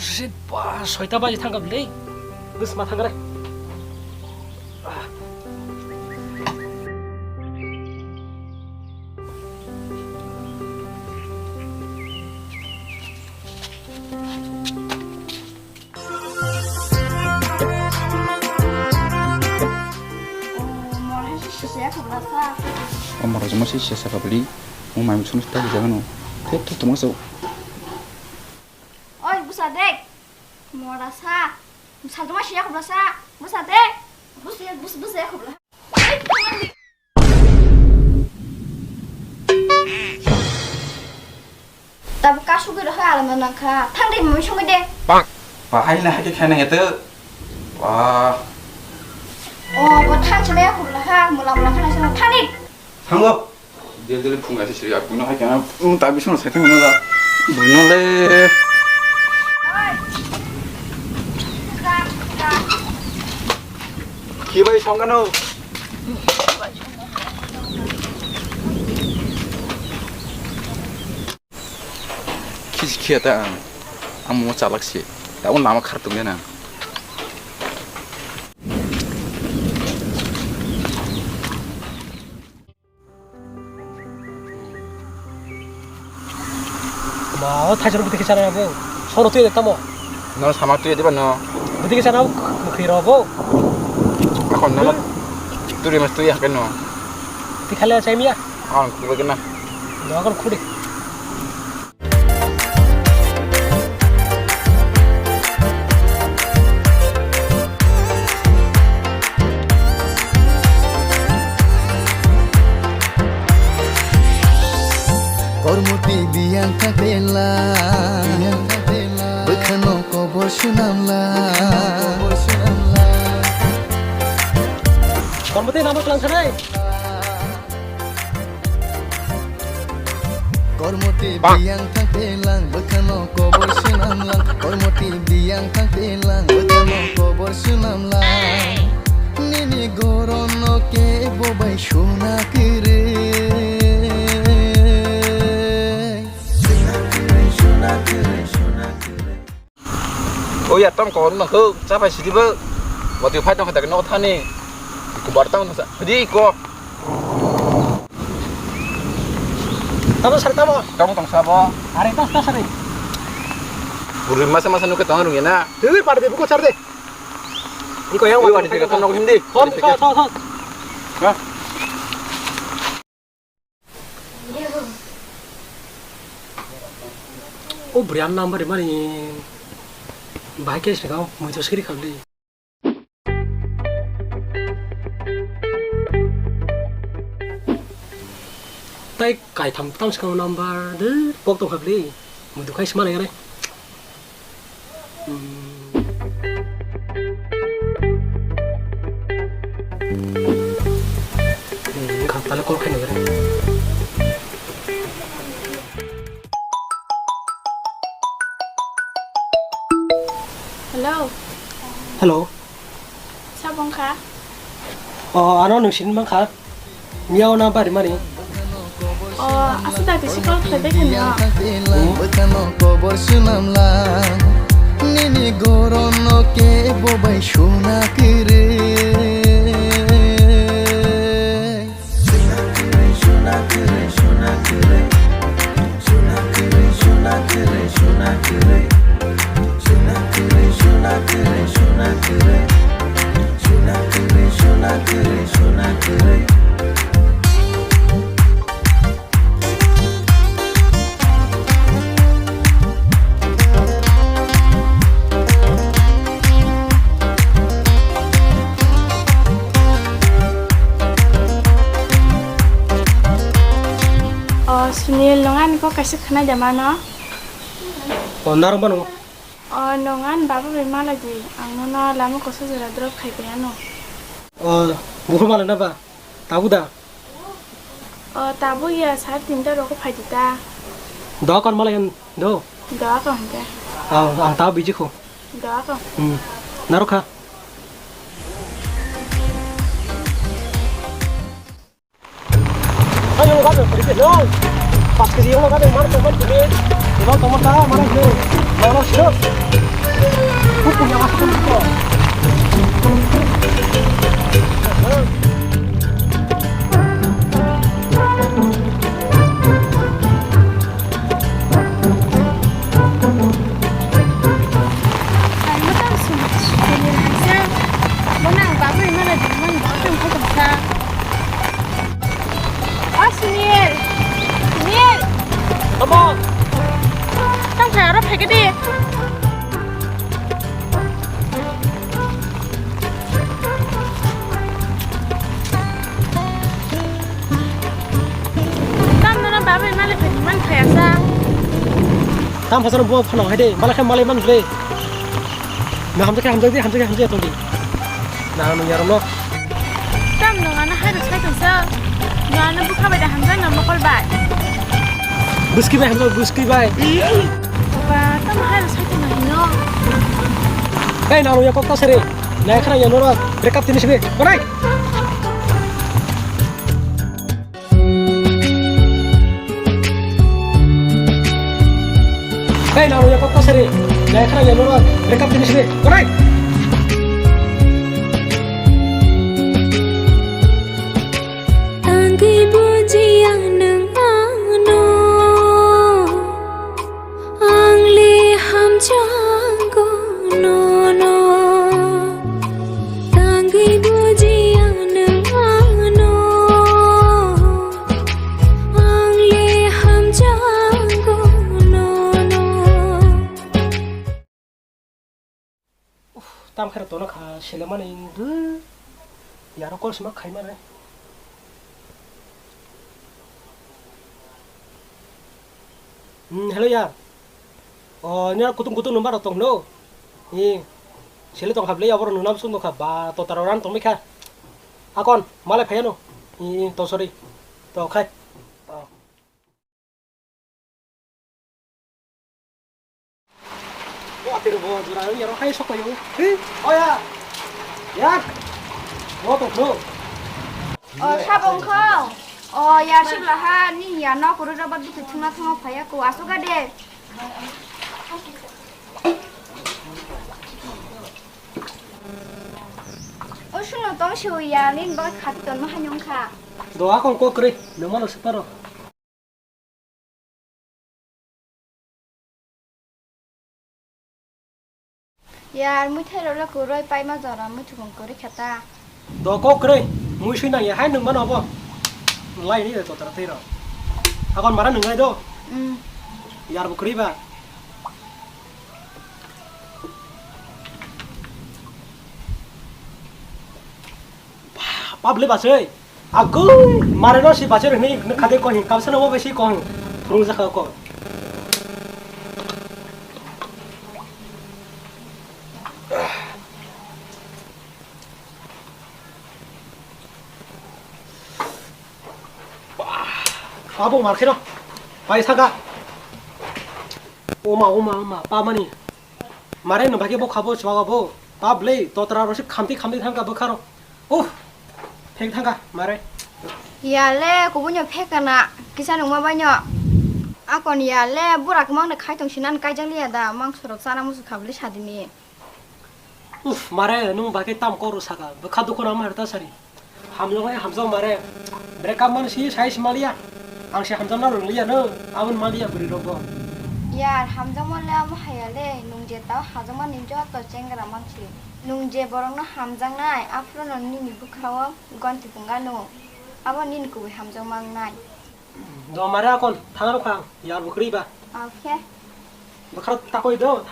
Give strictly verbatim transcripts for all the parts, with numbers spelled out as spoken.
Shit, ba, soita baji thangkha bwlwi. Bwsma thangkha re. O mora joma se sesa kabli. O mai muchung ta jagano. Thep thep tongma so. Oi, busa dek. Mora sa. Sal tongma se yakubla sa. Busa dek. Busa, bus-, busa yakubla. Tabuk kasugwi rokha alama nangkha. Thang de mami songwi de. Ba, hai na hai khe khaina heto. Ba. O, bo thang chale khubla ha, mula mula khana chale thani. Thango. Dia dia phung ati siri aku no hai kana. Um, tabi sono sai thang na. Buno le. Ki bai songano. Khisi khiya ta ang, ang mo chalak se, ta o lama khar tong ya na. Ma, o thaisano bwtwi khe chana bo. Sono twi tamo. No sama twi diba no. Bwtwi khe chana bo, khwi ro bo. Akon no. Turi mas twi hape no. Tikhale chaimiya. Ang khwi ba na. No akon khudi. Kormoti biyang thang pela, bwkhano kobor swnamla. Kormoti nama tlang sanai. Kormoti biyang thang pelang, bwkhano kobor swnamlang. Kormoti biyang thang pelang, bwkhano kobor swnamlang. Nini goronno kebo bai suna kwrwi. O ya, tamo kok nang kho, cha pai sidi bo. Wati phai tong kha, no thani. Kubar tamo sa. Hadi ko. Tamo sar tamo. Tamo tong sabo. Are tas tas are. Buri masa masa nuke tong rung na. Dili par de buko sar de. Iko yang wati phai tong no hindi. Hon, hon, hon, hon. Ha? O bwrwi ano number rimani bahai khe sini kau muitu siri khabli. Tai kaitham tang sini kau number de pok tong khabli muitu khai sima nai. Hello. Hello. Sabo wngkha? O, ano nwng sini mankha. Miya o na bari mani. O, aswk da bisi call khlai bai kha no? Bwkhano kobor swnamla, nini goronno kebo bai suna kwrwi. O Sunil, nwng ani kok kaisa khwnai da mano? O, narwk mano. O, nwng ani baba bai malai di, ang nono lama kosa jora drop khai pai ano. O, buphuru malai na ba? Tabuk da? O, tabuk ya, sade tinta rogo phai di ta. Doa kon malai do? Doa kon te. Ang, ang tabuk biji kho. Doa kon. Hmm. Narwk kha. Ayo, gabe, pergi, no. Pas ke dia, gabe, mana teman, pergi. Teman, teman, mana, no. Mana, sure. Ang motom sum-, sumir hai se. Bono ang bagwi mano dingmani bagwi tong kha tongsa. O Sunil! Sunil! Tamo? Tamo khe aro phaikhe di. Tamo no bagwi malik phaidi man phaiya sa. Tamo phasaro bo phano hai de, malik khe malik man de. Na hamjakhe hamjakdi, hamjakhe hamjakya tongdi. Na nung yarokno. Tam nung ano hai rw sai tongsa. Nung ano bwkha bai da hamjak na mokol bai. Bwskwi bai hamjak, bwskwi bai. Ba, tam hai rw sai tongma hino. Ei, na nung ya kok ta sari. Na khana ya noro break up tini sibi. Korai. Hei, nang ya kok kasari. Nai khana ya noro break up tini sini. Korai. Tangwi buji ang nang ano. Ang le hamjago nono, tangwi buji ang nang ano, ang le hamjago nono. Tam khe tono kha selemani wngwi. Yaro call sima khaima re. Hmm, hello yar. O, nya kutung kutung number rok tong no. I, sele tong kha ble, aboro nuna sung tong kha ba, to taro ran tong kha. Akon, malai phaya no. I, i, to sorry. To khai. To. Bo atir bo jora yaro hai sok yo. He? O ya. Ya. Bo to bro. O sabong kho. O ya sibla ha ni ya no kuru rabat bitu thuna thuma phaya ko asoga de. O suno tong se ya nin ba khati ton ma hanyong kha. Do akon ko kre. Nang mano separo. Yar, muithai rok le kwrwi paima jora muitu kong kwrwi kha ta. Do kok kwrwi, mui sui nang ya hai nung mano bo. Lai ni to tara tei rok. Akon mara nung lai do. Mm. Yar bo kwrwi ba. Public basoi. Agoi, mare no si basoi rwni khade ko hin kamsa no bai si ko hin. Rung jakha ko. Abo mar kheno. Pai saka. Oma, oma, oma, pa mani. Mare no bhagi bo khabo chwa bo. Public totra ro si khamti khamti thangka bwkharo. Uff. Phek thangka mare. Ya le kubunyo phek kana kisa nungma banyo. Akon ya le bura kwmang de khai tong sinan kaijak liya da mang sorok chana musu khabli sadini. Uff, mare, nung bai khe tam kok rw saka, bwkha dukhu nang ma rw ta sari. Hamjak bai hamjak mare, break up mani si sai si maliya. Ang se hamjakna rwng liya no, aboni maliya bwrwi rok bo. Yar, hamjakma le amo haya le, nung je tao hajakmani joto chengra mansi. Nung je borokno hamjaknai, aphuru no nini bwkhao gonti pungano. Abo nini kubui hamjakma wngnai. Do mare akon, thang rw kha ang, yar bwkrwi ba. Oke. Bwkha takoi do.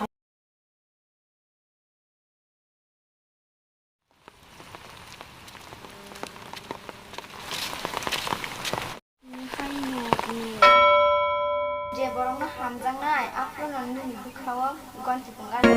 Je borokno hamjaknai, aphuru no nini bwkhao gonti pungano.